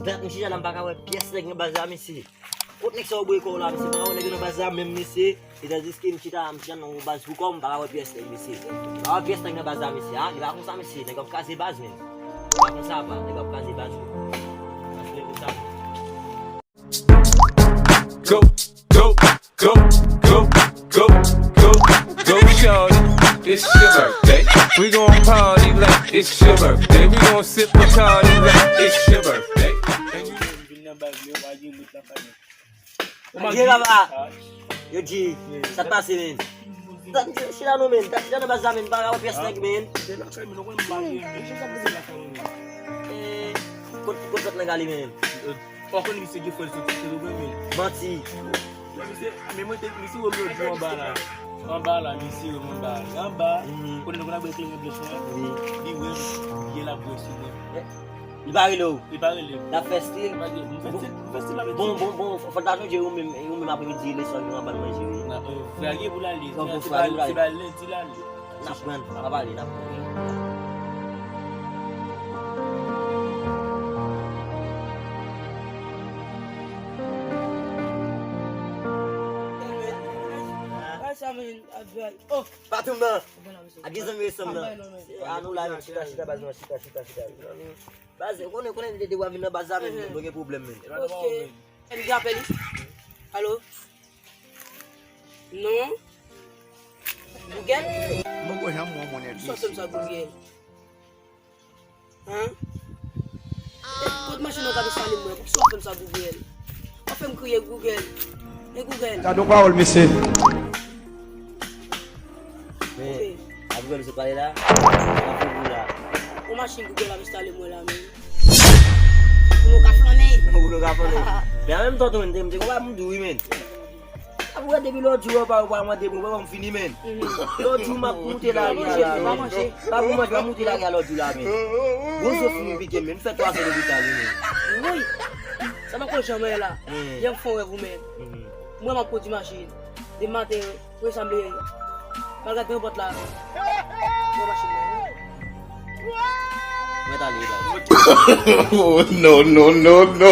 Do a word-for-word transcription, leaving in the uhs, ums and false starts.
Dat m chita la, m pa ka wè pyès nèg nan baz la, mesye. Kot nèg sa yo bwè kò yo la, mesye? M pa ka wè nèg yo nan baz la menm, mesye. E tandiske m chita, m chita nan yon baz pou kò m, m pa ka wè pyès nèg, mesye. M pa ka wè pyès nèg nan baz la, mesye. A, li pa konsa, mesye. Nèg yo ap kraze baz, menm. Li pa konsa, pa. Nèg yo ap kraze baz, menm. Baz, menm konsa. Go, go, go, go, go, go, go, shorty. It's your birthday. We gon' party like it's your birthday. We gon' sip Bacardi like it's your birthday. And you Vin nan baz yo, pa gen bout la pa gen. Ou ma Dye gen baba. Yo di, sa t pase, men? Dat m chita non, men. Dat m chita nan baz la, men. M pa ka wè pyès nèg, men. De lakay, men, ou konn m pa gen. E jan sa pase lakay, men. Eh, kot, kot zòt nèg ale, men? Pa konn misye gen fòl soti se lou men. Manti. Misye, men mwen te, misye wè m lòt jou anba la. Anba la, misye wè m anba la. Anba, kote nou konn ap bwè kleren blanch lan. Li wè m, li la bwè sou mwen. Li pa rele w? Li pa rele m. L ap fè stil. M fè stil, m fè stil avèk Bon, bon, bon, fò ta sonje ou menm, ou menm apremidi, lè swa, nou ap al manje, wi. Frè a gen pou l ale. Frè a gen pou l ale. Se pa lendi l ale. N ap pran, n ap pale, n ap pran. Patou m nan. A gen zanmi resanm nan. A nou la, chita, chita, baz mwen, chita, chita, chita. Baz, ou konnen, konnen, depi w ap vin nan baz la, men, nou gen pwoblèm, men. Ok. Li gen apèl li? Alo? Non? Google? Mwen poko janm wè yon moun epi. Sa w fè m sa Google? Hein? Kot machin nan w t ap enstale mwen? Poukisa w fè m sa Google? W ap fè m kriye Google. E Google? Gade yon pawòl mesye. Men, a Google ou sot pale la? Sa fè pou la. Yon machin Google ap enstale mwen la menm. Pou nou ka flannen. Pou nou ka flannen. Men an menm tan tou, m te, m te konn pa m di w wi men. Ap wè depi lòt jou an pa ou pa mande pou mwen, m fini men. Lòt jou m ap moute lari a la men. Pa pou manje, m ap moute lari a lòt jou la men. Gwo zo fini pike men, m fè twa zè lopital wi men. Woy! Sa pa konn jan mwen ye la. Yè m fè yon rèv ou men. Mwen m ap kondui machin. Depi maten, Wi, sa m bliye. M al gade yon pòt la. Yon machin la. Mwen t ale la. Oh, no, no, no, no.